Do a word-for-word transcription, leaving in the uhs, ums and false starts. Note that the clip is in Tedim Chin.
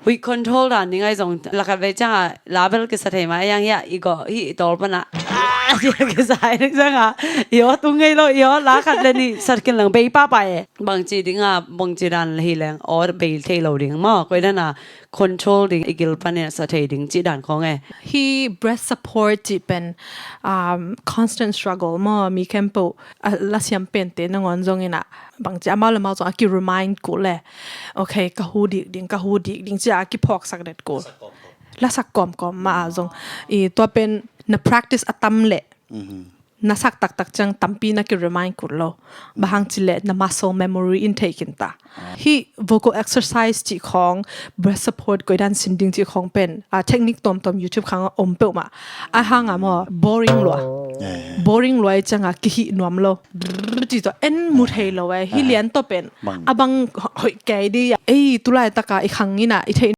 Weight control dan ding ahi zong, la khat vei ciangah la bel kisa thei mah, ei ang hiah i gawh hih i tawl panah, ah, cia kisa hi ding ciangah, i aw tung ngei lo, i aw la khat le nih sat kin leng bei pahpah e. Bangci dingah, bangci dan hi leng aw bei thei lo ding maw, koi dana control ding, i gil panin sa thei ding cih dan khong e. Hih breath support cih pen, um, constant struggle maw, mi khempeuh a lasiam pente nangawn zong inah, bangci amau le amau zong a ki remind kul le. Okay, ka hu dik ding, ka hu dik ding cia a ki phawksak det kul. Lasak kawmkawm mah a zong. I tua pen na practice a tam le. Na sak taktak ciang tampi na ki remind kul lo. Bang hang ci le na muscle memory in thei kin ta. Hih vocal exercise cih khong, breath support koi dan sin ding cih khong pen, a, technique tawmtawm YouTube khang om peuhmah. A hangah maw, boring lua. Boring lua i ciangah kihih nuam lo. Brrr, ci tawh en mu thei lo e. Hih lian tawh pen. A bang hoih kei di. Ei, tulai taka i khang inah, i theih